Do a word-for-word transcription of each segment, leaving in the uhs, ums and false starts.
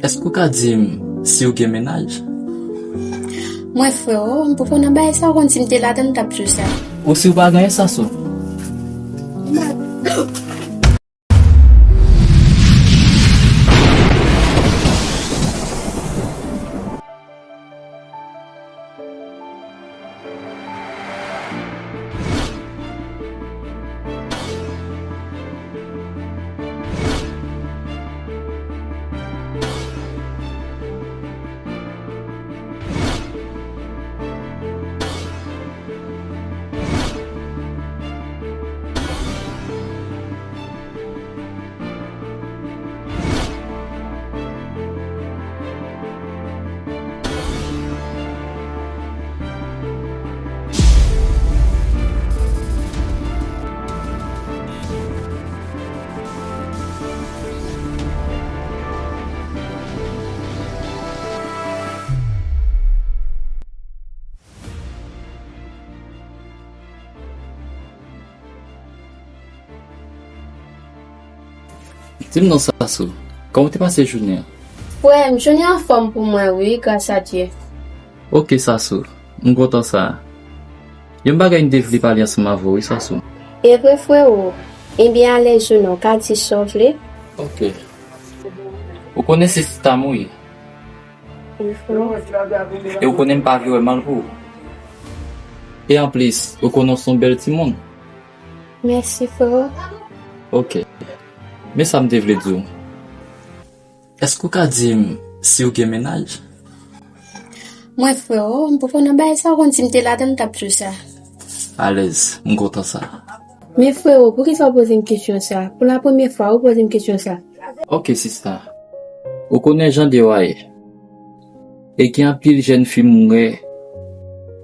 Èske w ka di m si w gen mennaj? Mwen, freo, m poko nan bagay sa, ou konn si m te ladan m t ap di w sa. Ou si w pa genyen, Sasou? Di m non, Sasou, kòman w te pase jounen an? Frè m, jounen an anfòm pou mwen, wi, gras a Dye. Ok, Sasou, m kontan sa. Yon bagay m te vle pale ansanm avè w, wi, Sasou. E vre, freo? Ebyen, alèz ou non, ka di sa w vle. Ok. Ou konnen se sista m ou ye? Wi, freo. E ou konnen m pa vle wè mal pou ou. E anplis, ou konnen w se yon bèl timoun. Mèsi, freo. Ok. Men sa m te vle di w. Èske w ka di m si w gen mennaj? Mwen, freo, m poko nan bagay sa, ou konn si m te ladan m t ap di w sa. Alèz, m kontan sa. Men, freo, poukisa w poze m kesyon sa? Pou la premyè fwa, ou poze m kesyon sa. Ok, sista. Ou konnen jan de yo a ye. E gen anpil jèn fi m wè,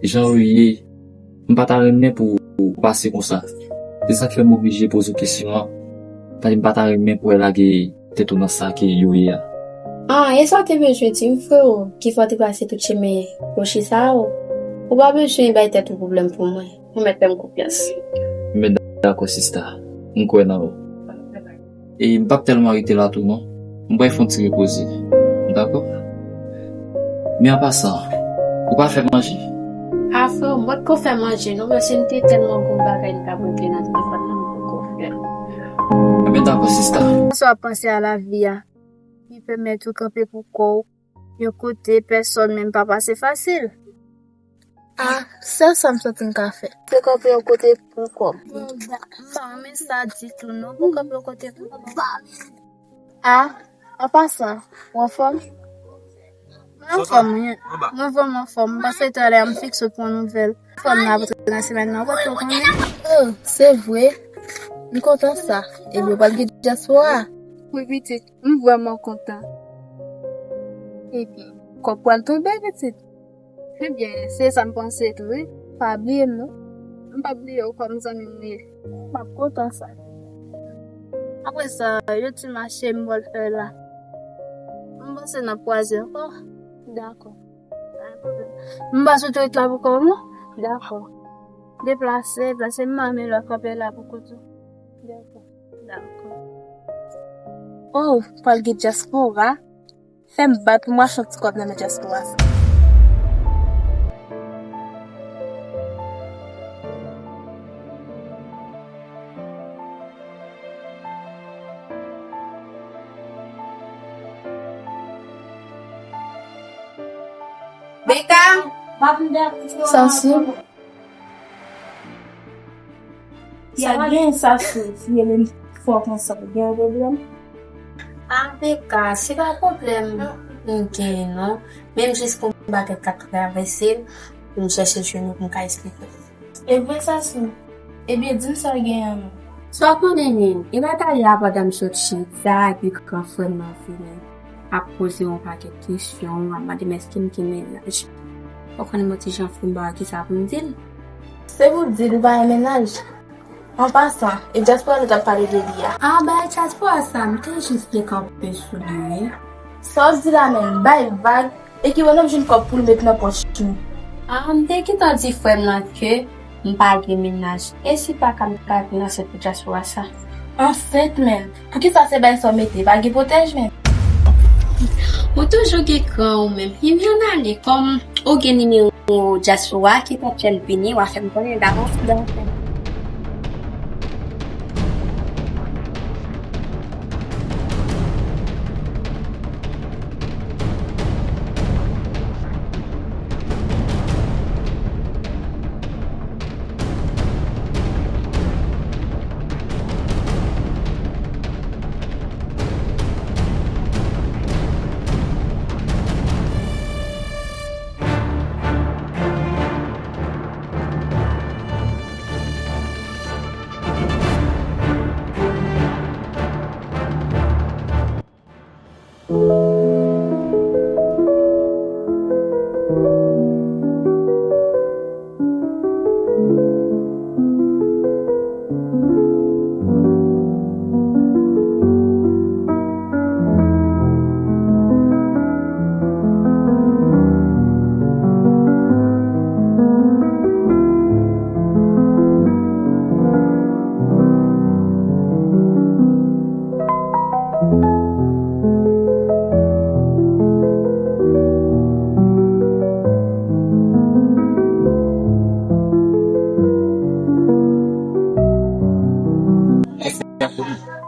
jan yo ye, m pa ta renmen pou ou pase konsa. Se sa k fè m oblije poze w kesyon an. Paske m pa ta renmen pou w lage tèt ou nan sa ke yo ye a. Ah, e sa w te bezwen di m, freo, ki fè w te pase tout chemen kwochi sa a, o? Ou pa bezwen bay tèt ou pwoblèm pou mwen. Ou mèt fè m konfyans. Men dakò, sista. M kwè nan ou. E m p ap tèlman rete la tou non. M pral fè yon ti repoze. Dakò? Men an pasan, ou pa fè manje? A, freo, m potko fè manje non, paske m te tèlman gon bagay m t ap regle nan telefòn nan, m potko fè. Enben dakò, sista. Sa w ap panse a lavi a, ki pèmèt ou kanpe pou kò w, yon kote pèsòn menm pa pase fasil. Ah, sèl sa m santi m ka fè, se kanpe yon kote pou kò m. M pa renmen sa ditou non, pou kanpe yon kote pou kò m. Ah, an pasan, ou anfòm? Mwen anfòm, wi. Mwen vrèman anfòm. M panse talè a m fikse w pran nouvèl. Anfòm nan ap rantre nan semèn nan, ou potko konnen? Oh, se vre? M kontan sa. Ebyen, ou pral gen dyaspora? Wi, pitit. M vrèman kontan. Epi, kòb pral tonbe, pitit. Ebyen, se sa m panse tou, wi. Pa bliye m, non. M p ap bliye w kòm zanmi m ye. M ap kontan sa. Apre sa, yon ti mache m pral fè la. M panse n ap kwaze ankò. Dakò. Pa gen pwoblèm. M pa sou tout la pou kò w, non? Dakò. Deplase, deplase, m pa renmen lè w kanpe la pou kont ou. Dakò. Dakò. Oh, pral gen dyaspora. Fè m bat pou m achte yon ti kòb nan men dyaspora sa. Beka! Sasou. Sa gen sa sou si Helen fò konsa, gen yon pwoblèm? A, Beka, se pa pwoblèm m genyen non. Men m jis gon bagay k ap travèse m, pou m chèche jwenn ou pou m ka esplike w. E vre, Sasou? Ebyen, di m sa w genyen an non. Sa w konnen, Nin, e Natalia, pandan m sot chita epi gran frè m nan vini, ap poze yon pakèt kesyon, ap mande m èske m gen mennaj. Ou konnen mwen ti jan fou, m pa wè kisa pou m di l. Se pou w di l ou pa gen mennaj. An pasan, e dyaspora nou t ap pale de li a? A, bay dyaspora sa, m te jis te kanpe sou li, wi. Sa w di la menm, bay vag, e ki bò n ap jwenn kòb pou l met nan pòch nou? A, m te gentan di frè m nan ke m pa gen mennaj. E si pa ka m ka vin ansent pou dyaspora sa? Ansent menm? Poukisa se bay sa w mete? Pa gen pwotèj menm? Ou toujou gen kran ou menm. Ebyen ann ale, kòm ou gen nimewo dyaspora, ki t ap fè l vini, w a fè m konnen, dakò?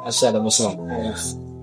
Assalamu alaikum.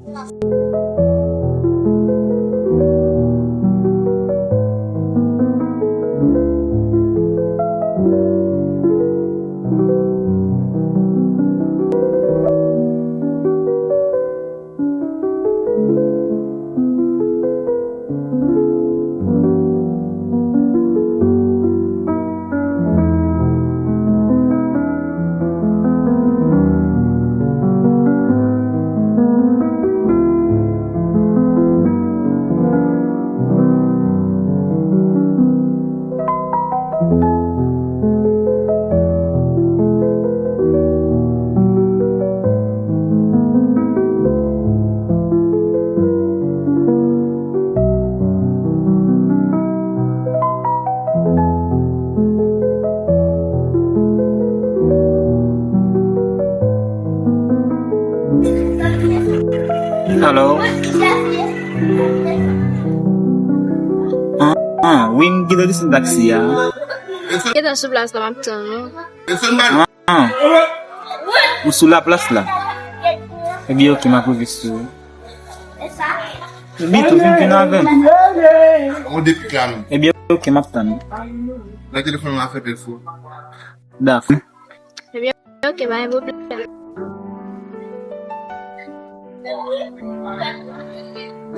Alo. Ah, ah, wi, m gentan desann taksi a. Gentan sou plas la, m ap tann ou. Ah, ou sou laplas la? Ebyen, oke, m ap rive sou ou. Bito, vin, vin avè m. Ebyen, oke, m ap tann ou. Nan telefòn la fè bèl fo. Dakò. Ebyen, oke, pa gen pwoblèm.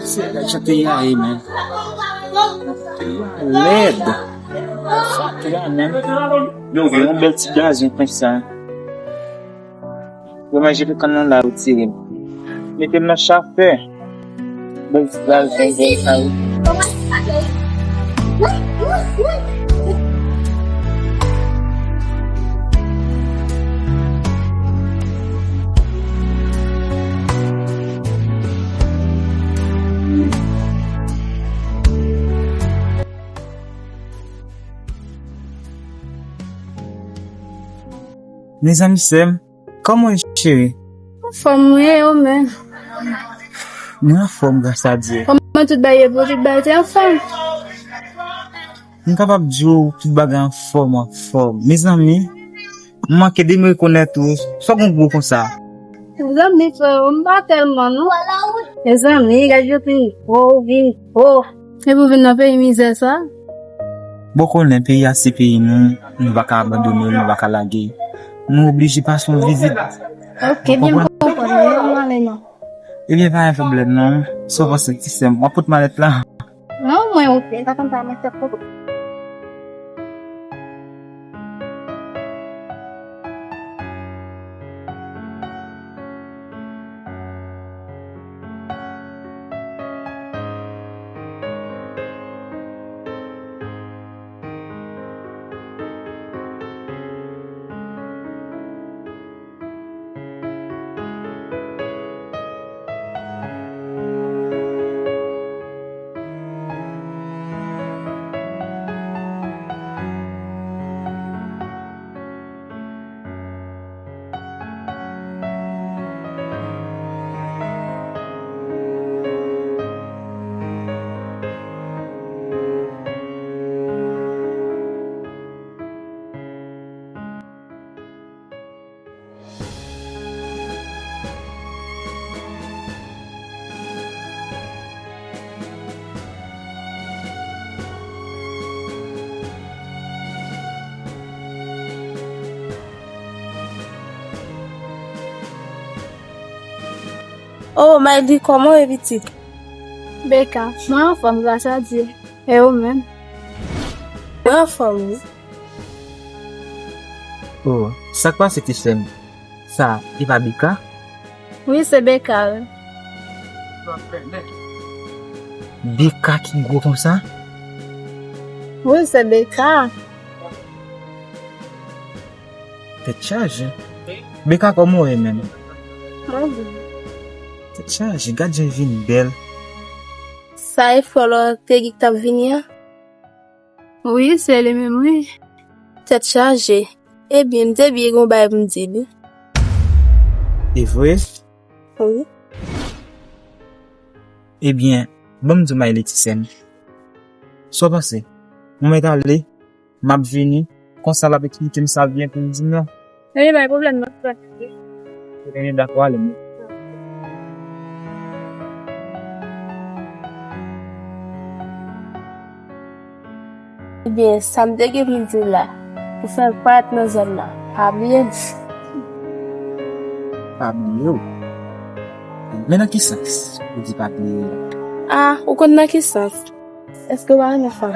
Se lèd jan peyi a ye, men. Peyi a lèd. Sa peyi a menm. Yo, gen yon bèl ti gazon konsa. Yo, manje pou kann nan la, ou tire m. Mete m nan chafè. Bèl ti gazon konsa, wi. Mezanmi, sè m, kòman w ye, cheri? Anfòm, mwen, e ou menm? Mwen anfòm, gras a Dye. Kòman tout bagay ye pou ou? Tout bagay te anfòm? M kapab di w tout bagay anfòm, anfòm. Mezanmi, m manke de m rekonèt ou. Sa w gen gwo konsa? Mezanmi, frè, m pa tèlman, non. Mezanmi, gad yo vin gwo, vin gwo. Epi w vin nan peyi mizè sa? Bon, konnen peyi a se peyi nou, nou pa ka abandone l, nou pa ka lage l. Nou oblije pase yon vizit. Oke, byen, m konprann. Mwen, m ale non. Ebyen, pa gen pwoblèm non. Sa w panse, ti sè m? W ap pot malèt la? Non, mwen oke. Pa konn sa, mwen sèt poko. Oh, Mayli, kòman w ye, pitit? Beka, mwen anfòm, gras a Dye. E ou menm? Mwen anfòm, wi. Oh, sa k pase, ti sè m? Sa, e pa Beka? Wi, se Beka, wi. Beka ki gwo konsa? Wi, se Beka. Tèt chaje. Beka, kòman w ye menm? Mwen byen. Tèt chaje, gad jan l vin bèl. Sa e frè w la te di k t ap vini an? Wi, se li menm, wi. Tèt chaje. Ebyen, m te bliye gen yon bagay pou m di li. E vre? Wi. Ebyen, ban m di w, Mayli, ti sè m. Sa w panse? Mwen mèt ale, m ap vini. Konsa l ap eksplike m sa l gen pou l di m lan. Ebyen, pa gen pwoblèm, m ap fè. Ebyen, dakò, ale, m. Ebyen, sa m te gen pou m di w la, ou fè parèt nan zòn nan, pa bliye m. Pa bliye w? Men nan ki sans ou di pa bliye w la? Ah, ou konn nan ki sans? Èske w pa renmen fanm?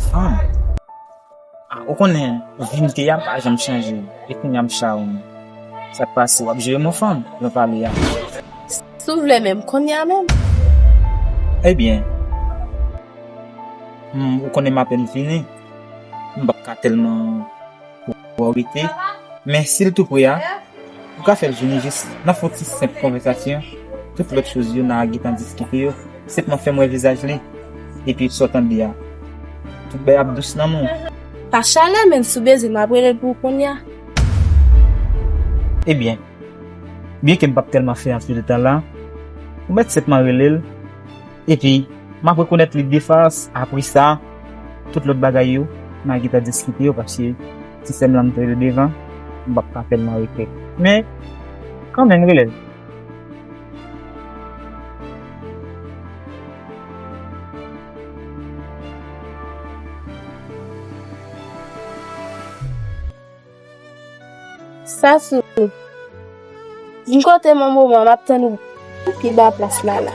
Fanm? Ah, ou konnen, vi m te a pa janm chanje. E kounye a m chawony. Sa k pase, w ap jere m yon fanm, jan w pale a? Si w vle menm, kounye a menm. Ebyen, hmm, ou konnen m apèn vini. M p ap ka tèlman wè w rete. Men si l tou pre a, ou ka fè l vini jis n a fè yon ti senp konvèsasyon. Tout lòt choz yo n a gentan diskite yo. Senpman fè m wè vizaj li. Epi sa w tande a, tout bagay ap dous nan men w. Pa chalè, menm si w bezwen m ap rele l pou ou kounye a. Ebyen, byenke m p ap tèlman fè anpil tan la, ou mèt senpman rele l. Epi, m ap rekonèt li de fas, apre sa, tout lòt bagay yo, n a gentan diskite yo, paske ti sè m lan m te rele devan, m p ap ka fè l nan regrè. Men, kanmenm, rele l. Sasou, vin kote m yon moman, m ap tann ou pi ba plas la la.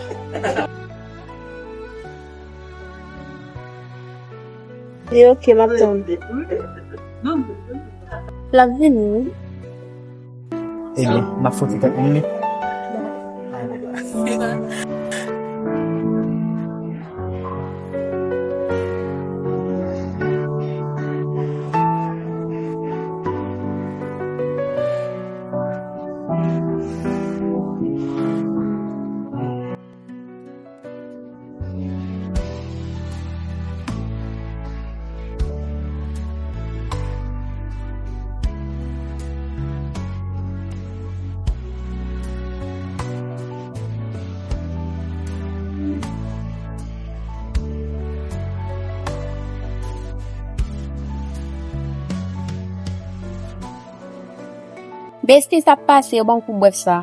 E oke, m ap tann ou. L ap vini, wi. Ebyen, m ap fè yon ti tèt moun li. Besti, sa k pase, yo ban m kou bwèf sa.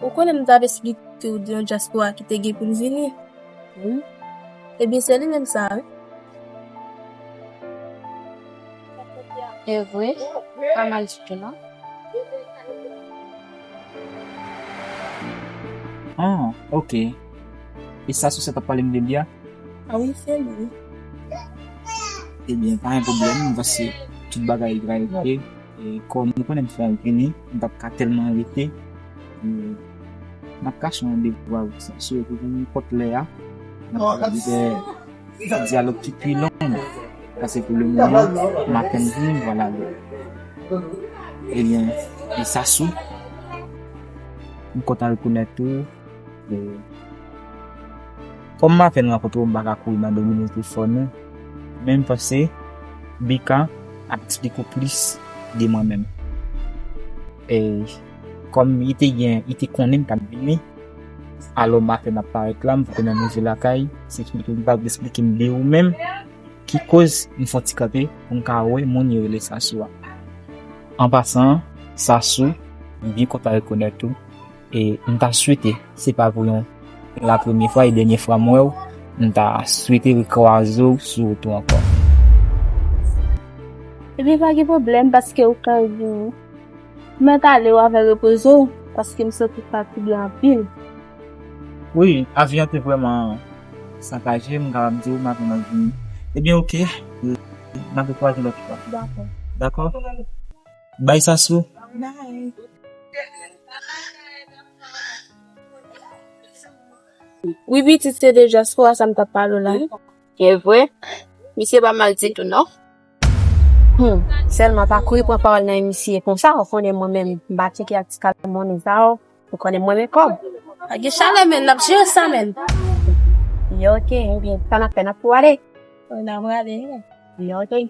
Ou konnen m t ap esplike w de yon dyaspora ki te gen pou l vini. Wi. Ebyen, se li menm sa, wi. E vre, pa mal ditou, non. Ah, oke. E Sasou sa t ap pale m de li a? Ah wi, se li. Ebyen, pa gen pwoblèm, m panse tout bagay pral oke. E kòm ou konnen m fè al vini, m p ap ka tèlman rete. E m ap kache yon randevou avèk Sasou epi pou nenpòt lè a, n ap pral fè yon dyalòg ki pi long. Paske pou le moman, m apèn vini, m pral ale. Ebyen, e Sasou, m kontan rekonèt ou. E, kòm m apèn rankontre w, m pa ka kouri mande w nimewo telefòn ou. Men m panse Beka ap eksplike w plis de mwen menm. E, kòm li te gen, li te konnen m t ap vini, alò maten m ap parèt la, m poko menm rive lakay, se eksplike m, li pa vle eksplike m de ou menm, ki koz m fè yon ti kanpe pou m ka wè moun yo rele Sasou a. An pasan, Sasou, m byen kontan rekonèt ou. E m ta swete, se pa pou yon la premye fwa e dènye fwa m wè w, m ta swete rekwaze w sou wout ou ankò. Ebyen, pa gen pwoblèm, paske ou ka vini. Mèt ale, w avè repoze w. paske m santi fatig la anpil. Wi, avyon te vrèman sakaje, m kapab di w, m atann l vini. Ebyen, oke, n ap rekwaze lòt fwa. Dakò. Dakò? Bay Sasou. Bay. Wi, pitit, se de dyaspora sa m t ap pale w la, wi. E vre? Misye pa mal ditou, non? Hmm. Sèlman pa kouri pran pawòl nan misye konsa, ou konnen mwen menm, m pa tcheke ak ti kalmonnen sa yo, ou konnen mwen renmen kòb. Pa gen chalè, men, n ap jere sa, men. Yo, oke, ebyen, sa n ap fè, n ap tou ale? Wi, n ap ale. Yo, oke.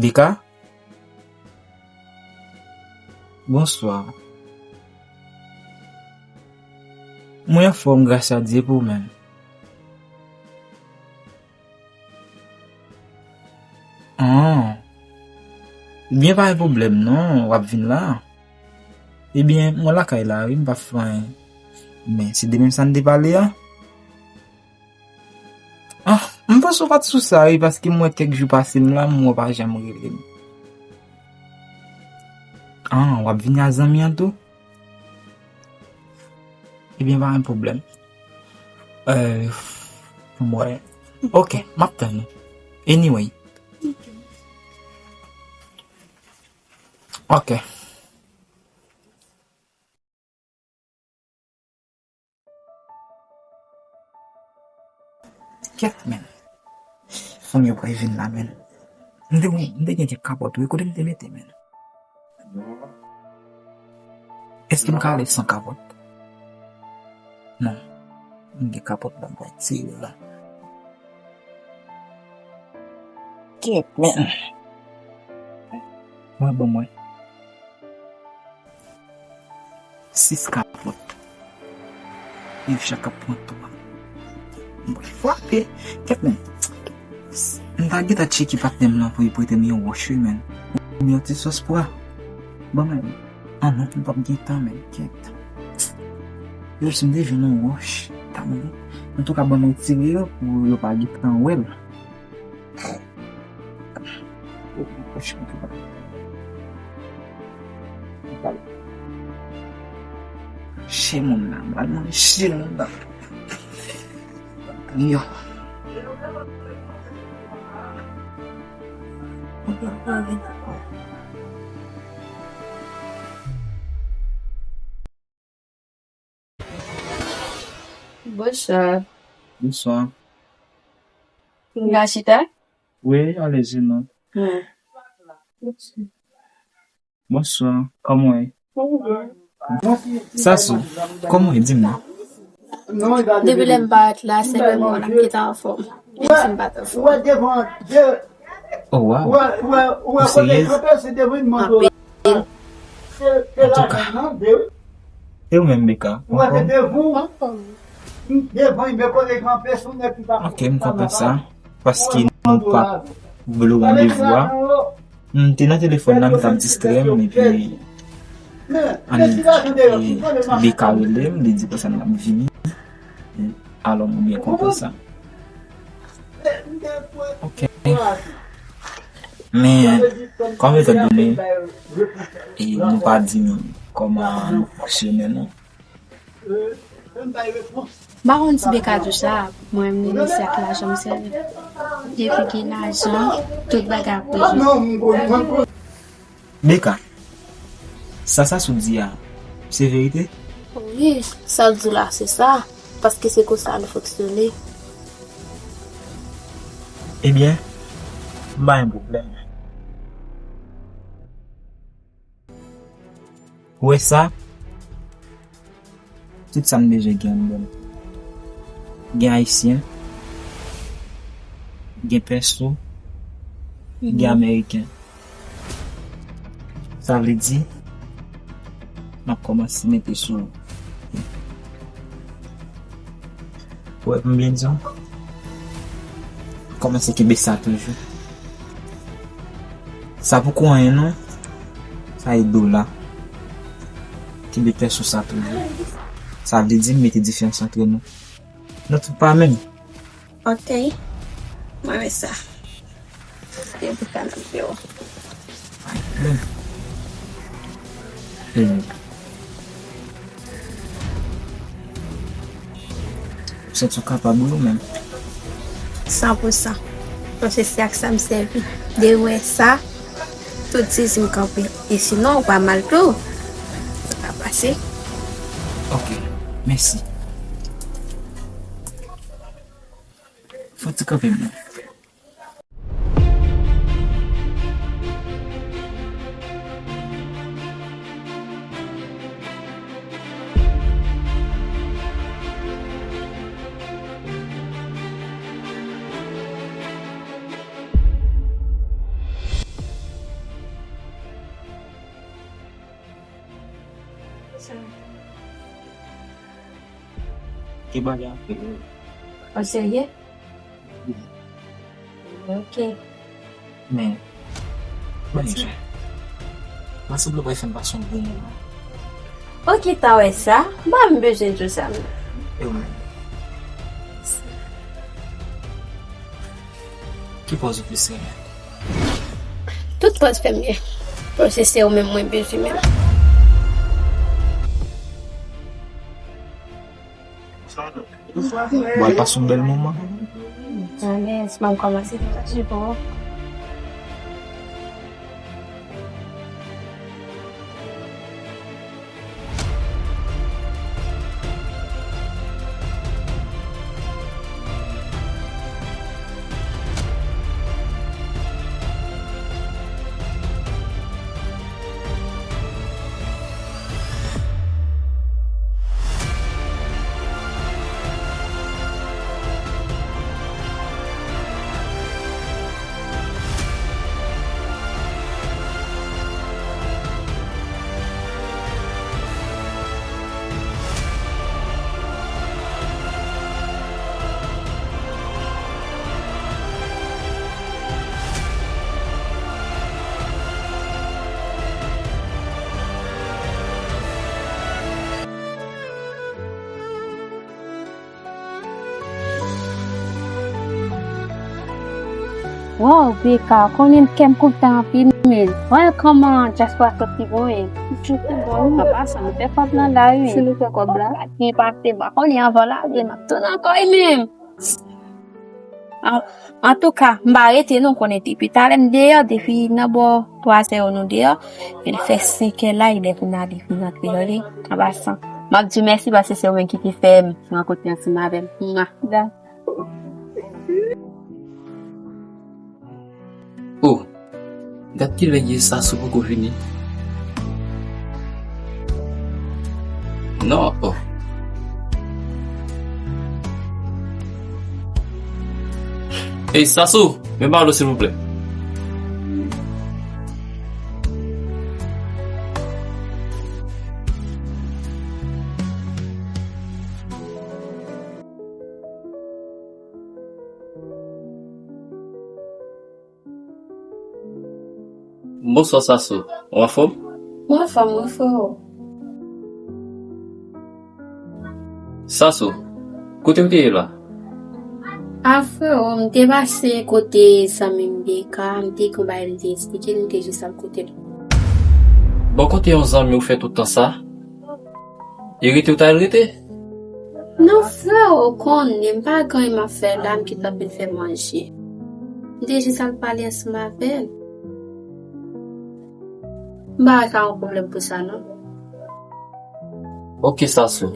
Bika? Bonswa. Mwen anfòm, gras a Dye, pou ou menm? Ah. Ebyen, pa gen pwoblèm non, w ap vin la. Ebyen, mwen lakay la, wi, m p ap fè anyen. Men, se de menm sa n te pale a? Ah, m panse w pa t sou sa, wi, paske m wè kèk jou pase m la, m wè w pa janm rele m. Ah, w ap vini a zanmi an tou? Ebyen, pa gen pwoblèm. Euh, m wè. Ok, m ap tann ou. Anyway. Ok. Kèt, men. Fanm yo pral vin la, men. M te, m te gen kèk kapòt, wi, kote m te mete, men. Èske m ka ale san kapòt? Non. M gen kapòt la, m pral tire la. Kèt, men. Mwen, bon, mwen. Sis kapòt. Ev chak ap pran twa. Mwen frape. Kèt men. M ta gentan tcheke patnè m lan pou li prete m yon wòch, wi, men. Ou yon ti sòs pwa. Ban mwen. Ah non, m p ap gen tan, men. Kèt. Yo, si m te jwenn yon wòch, ta bon. Antouka, ban m retire yo pou yo pa gentan wè l. Che moun nan, m al manje moun nan. Yo. Bonswa. Bonswa. N ka chita? Wi, alezi non. Wi. Bonswa, kòman w ye? Sasou, kòman w ye? Di m non. Depi lè m parèt la, se menm mwen k ap kite anfòm. Menm si m pa t anfòm. Oh, wow. Ou seryez? Anpil. Antouka. E ou menm, Bika? Ou anfòm? Ok, m kontan sa. Paske nou pa t bloke randevou a. M te nan telefòn nan, m t ap distrè m, epi ann, e, Bika rele m, li di konsa l ap vini. Alò, mwen byen kontan sa. Ok. Men, kòm etan done, e, nou pa di m kòman nou fonksyone, non. M pa konn si Bika di w sa, mwen menm se ak lajan m sèvi. Depi gen lajan, tout bagay ap rezoud. Bika, sa Sasou di a, se verite? Wi, sa l di la, se sa. Paske se konsa nou fonksyone. Ebyen, m pa gen pwoblèm. Ou wè sa? Tout sa m bezwen gen anndan m. Gen ayisyen, gen pèso, gen ameriken. Sa vle di, M ap kòmanse mete sou ou. Ou wè pou m byen di w? Kòmanse kenbe sa toujou. Sa poko anyen non. Sa e dola. Kenbe pèso sa toujou. Sa vle di m mete diferans antre nou. Nou tout pa menm. Ok. Mwen wè sa. Te pou kanal yo. Hmm. Ou santi w kapab wi ou menm? San pou san. Paske se ak sa m sèvi. De wè sa, tout sezi m kanpe. E sinon, ou pa mal tou. Sa ka pase. Ok, mèsi. Fò ti kanpe m non. Ki bagay ap rive? Ou serye? Wi. Ok. Men, ban m di w, mwen sanble w pral fè m pase yon bon moman. Ok, ta wè sa. Ba m bezwen di w sa menm. E ou menm? Ki pòz ou plis renmen? Tout pòz fè m byen. Paske se ou menm mwen bezwen menm. Bon, al pase yon bèl moman. Alèz, m ap kòmanse fache pou ou. Wow, Beka, konnen kè m kontan anpil, men. Wè kòman dyaspora sòt li bon, e. An pasan, nou fè kòb nan la, wi. Si nou fè kòb la. Byen pase, m pa konnen anvan lari, m ap tounen ankò, wi, men. An, antouka, m pa rete non, konnen depi talè m deyò, depi nan bò twa zè yo nou deyò, e l fè senkè la, e lè kounye a li vin antre yo li, an pasan. M ap di w mèsi paske se ou menm ki te fè m rankontre ansanm avè l. Mwa. Da. Oh, gad kilè ye Sasou poko vini. Non, oh. Ey, Sasou, vin ba dlo silvouplè. Bonswa, Sasou. Ou anfòm? Mwen anfòm, wi, freo. Sasou, kote w te ye la? A, freo, m te pase kote zanmi m Beka, m te gen yon bagay m te esplike l, m te jis al kote l. Bò kote yon zanmi w fè tout tan sa? E rete w ta al rete? Non, freo, ou konnen, m pa gen anyen m ap fè la, m gentan fin fè manje. M te jis al pale ansanm avè l. M pa wè sa yon pwoblèm pou sa, non. Ok, Sasou.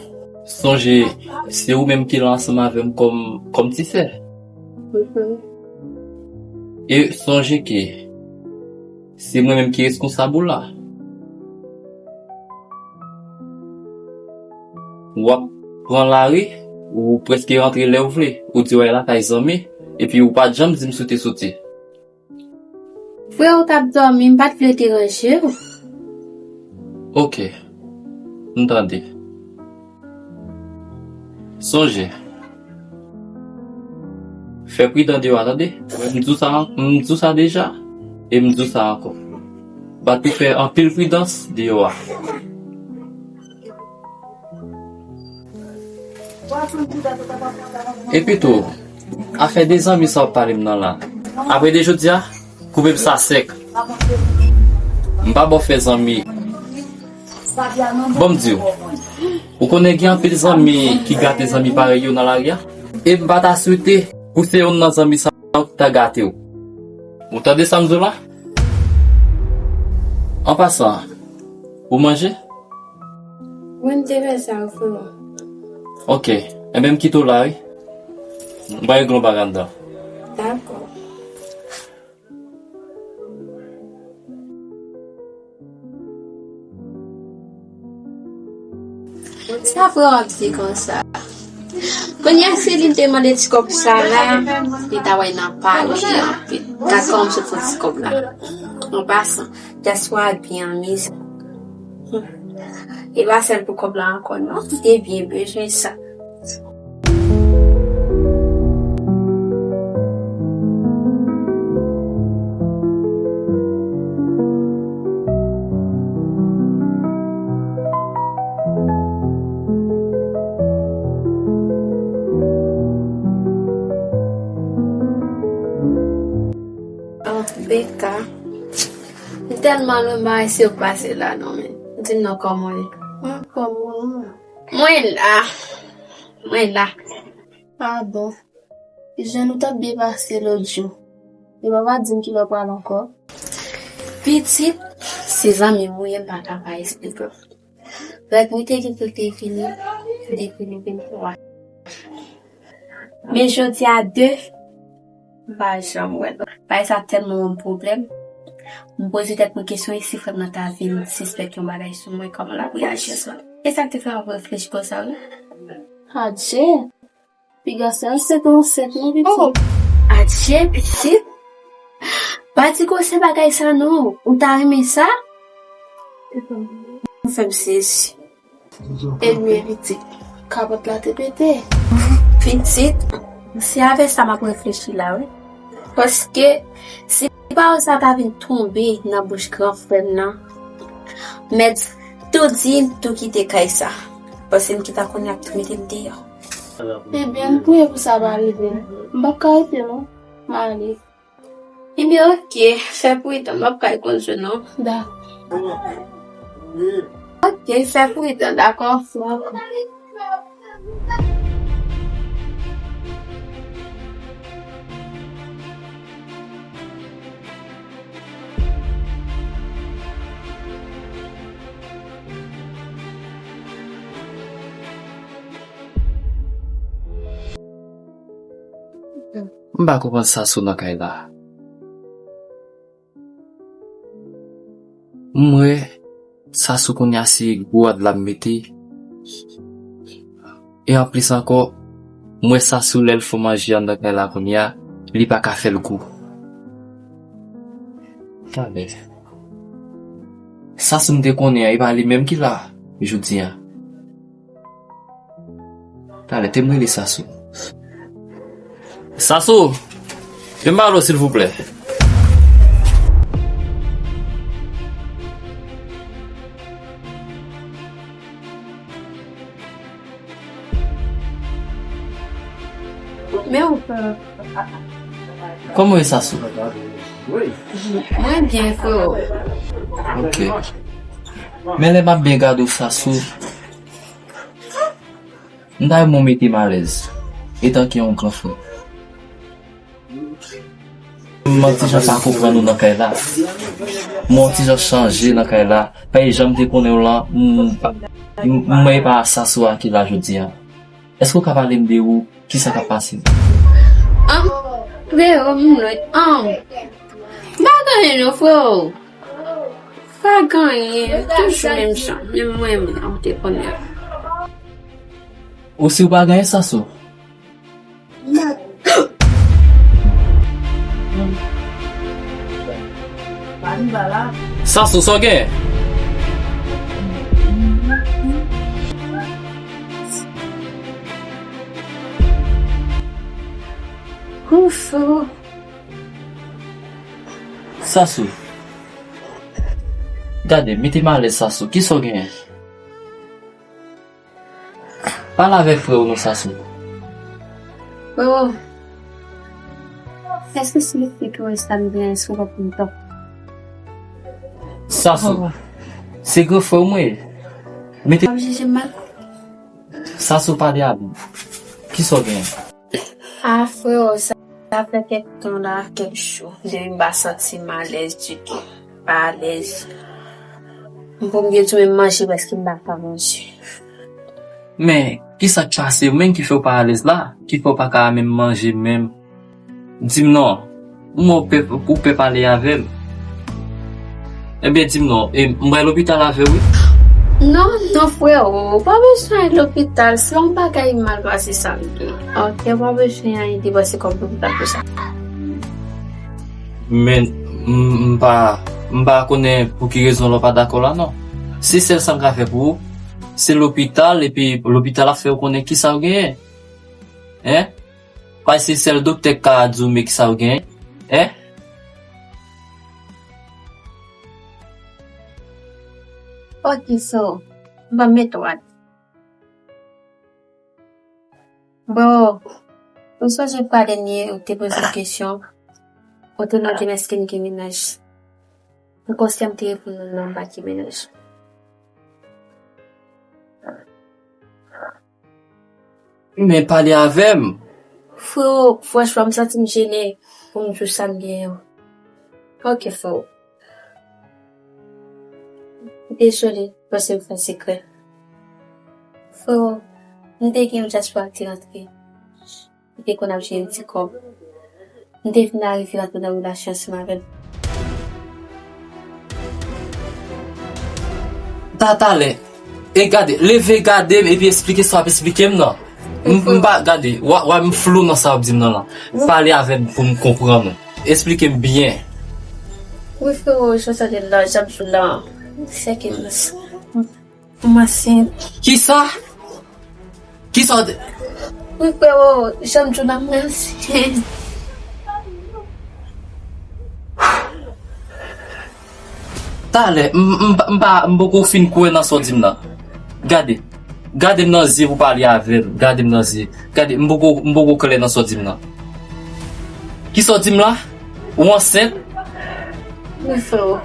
Sonje, se ou menm ki la ansanm avè m kòm, kòm ti sè. Mhm. E sonje ke se mwen menm ki reskonsab ou la. W ap pran lari, ou prèske rantre lè w vle, ou di w al lakay zanmi, epi ou pa t janm di m si w te soti. Freo, w t ap dòmi, m pa t vle deranje w. Ok. M tande. Sonje. Fè pridan deyò a, tande. M di w sa, m di w sa deja. E m di w sa ankò. Bat pou fè anpil pridans deyò a. Epi tou, afè de zanmi sa w ap pale m nan la. Apre de jodi a, koupe m sa sèk. M pa ba w fè zanmi. Bon, m di w, ou konnen gen anpil zanmi ki gate zanmi parèy yo nan lari a? E m pa ta swete pou se youn nan zanmi sa yo ki ta gate w. Ou tande sa m di w la? An pasan, ou manje? Wi, m te fè sa, frero. Ok. Enben, m kite w la, wi. M pral regle yon bagay anndan. Dakò. Sa frè w ap di konsa? Kounye a, si li te mande ti kòb sa la, li ta wè nan pale anpil. Gad kòman m sot fè ti kòb la. An pasan, dyaspora byen anmize. E pa sèl pou kòb la ankò, non. Li te byen bezwen sa. Oh, Beka, m tèlman lwen, m pa wè si w pase la non, men. Di m non, kòman w ye? Mwen anfòm, wi. Mwen la. Mwen la. Padon. Jan nou t ap byen pase lòt jou. E papa di m kilè w pral ankò. Pitit, se zanmi m ou ye, m pa ka pa esplike w. Règ mwen te gen pou l te fini depi le venntwa. Men jodi a de, m pa janm wè l. Bagay sa tèlman yon pwoblèm. M poze tèt mwen kesyon, e si frè m nan ta vin sispèk yon bagay sou mwen, kòman l ap reyaji a sa? E sa k te fè m ap reflechi konsa, wi. Adje! Piga se ansent, ou ansent, non, pitit? Oh! Adje, pitit! Pa di gwo se bagay sa, non. Ou ta renmen sa? Ou fè m sezi. Ebyen, pitit, kapòt la te pete. Pitit, se avè sa m ap reflechi la, wi. Paske, si pawòl sa ta vin tonbe nan bouch gran frè m nan, mèt tou di m tou kite kay sa. Paske m ki ta konnen y ap tou mete m deyò. Ebyen, m priye pou sa pa rive. M p ap ka rete, non. M ale. Ebyen, oke, fè pridan, m p ap ka kondui non. Dakò. Oke, fè pridan, dakò? Dakò. M pa konprann Sasou nan kay la. M wè Sasou kounye a se gwo rad l ap mete. E anplis ankò, m wè Sasou lè l fè manje anndan kay la kounye a, li pa ka fè l gou. Talè. Sasou m te konnen an, e pa li menm ki la jodi a. Talè, te m rele Sasou. Sasou, vin ba lo, silvouplè. Men ou pè. Kòman w ye, Sasou? Mwen byen, freo. Ok. Men lè m ap byen gade w, Sasou, m ta renmen w mete m alèz, etanke yon gran frè. M yon ti jan pa konprann ou nan kay la. M yon ti jan chanje nan kay la. Paske jan m te konnen w lan, m, m, m wè e pa Sasou a ki la jodi a. Èske w ka pale m de ou? Kisa k ap pase? An, freo, m lwen. An, m pa gen anyen non, freo. Pa gen anyen, toujou menm jan, menm mwen menm jan w te konnen. Ou si w pa gen anyen, Sasou? Sasou, sa w gen? Ouf. Sasou. Gade, mete m alèz, Sasou. Kisa w genyen? Pale avèk frè w non, Sasou. Frero, èske si li fè tou wè sa m gen sou kòp m tou? Sasou, se gran frè w mwen ye. Mete. W ap jije m mal? Sasou, pale avè m. Kisa w genyen? Ah, frero, sa, sa fè kèk tan la, kèk jou, depi m pa santi m alèz ditou. M pa alèz. M pou m byen tou, men manje prèske m pa ka manje. Men, kisa k pase w menm ki fè w pa alèz la? Ki fè w pa ka menm manje menm? Di m non. M wè w pè, ou pè pale avè m. Ebyen, di m non. E, m pral lopital avè w, wi. Non, non, frero, ou pa bezwen al lopital. Se yon bagay mal pase sa m gen. Ok, ou pa bezwen al depanse kòb lopital pou sa. Men, m, m pa, m pa konnen pou ki rezon lè w pa dakò la, non. Se sèl sa m ka fè pou ou, se lopital, epi lopital ap fè w konnen kisa w genyen. Hein? Paske se sèl doktè k ka di w men kisa w genyen. Hein? Ok, so, m pa mete w al. Bon, ou sonje fwa dènye ou te poze m kesyon, ou te mande m èske m gen mennaj. M konsi m te reponn ou non, m pa gen mennaj. Men pale avè m. Frero, franchman, m santi m jennen pou m di w sa m genyen. Ok, frero. Dezole, paske m fè sekrè. Frero, m te gen yon dyaspora ki te rantre. Li te konn ap jere ti kòb. M te vin arive rantre nan relasyon ansanm avè l. Ta, talè. E gade, leve gade m epi eksplike sa w ap eksplike m nan. M, m pa, gade, w, w, m flou nan sa w ap di m nan la. Pale avè m pou m konprann ou. Eksplike m byen. Wi, frero, jan w tande l la, jan m di w la, se ke m, m ansent. Kisa? Kisa w te... Wi, frero, jan m di w la, m ansent. Talè, m, m, m pa, m poko fin kwè nan sa w di m nan. Gade. Gade m nan zye pou pale avè m. Gade m nan zye. Gade, m poko, m poko klè nan sa w di m nan. Kisa w di m la? Ou ansent? Wi, frero.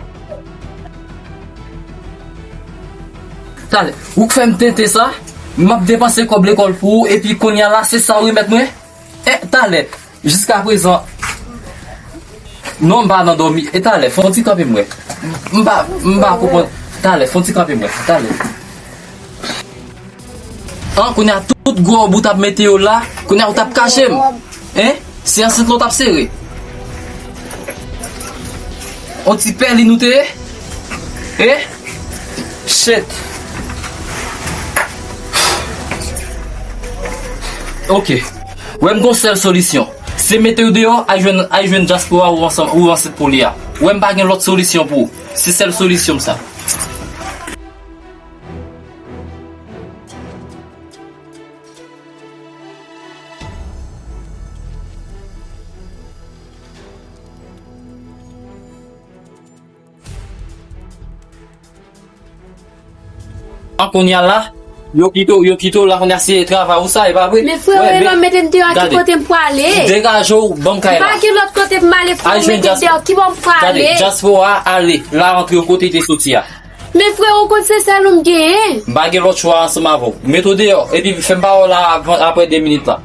Talè, ou k fè m tenten sa? M ap depanse kòb lekòl pou ou, epi kounye a la, se sa w remèt mwen? E, talè, jiskaprezan. Non, m pa nan dòmi. E talè, fè yon ti kanpe m wè. M pa, m pa konprann. Talè, fè yon ti kanpe m wè. Talè. An, kounye a tout gwo bout ap mete yo la. Kounye a ou t ap kache m. Hein? Se ansent la w t ap sere. On ti pèlin ou te ye? Eh? Shit. Ok. Wè m gon sèl solisyon. Se mete w deyò, al jwenn, al jwenn dyaspora ou ansanm, ou ansent pou li a. Wè m pa gen lòt solisyon pou ou. Se sèl solisyon m sa. An kounye a la, yo kite w, yo kite w la kounye a se travay ou sa, e pa vre? Men frero, e lè w mete m deyò a ki kote m pwale? Degaje w, ban m kay la. M pa gen lòt kote pou m ale, frero, mete m deyò, ki bò m pwale? Gade, dyaspora a ale, la rantre yon kote te soti a. Men frero, ou konn se sèl ou m genyen. M pa gen lòt chwa ansanm avè w. Mete w deyò, epi fè m pa wè w la avan, apre de minit la.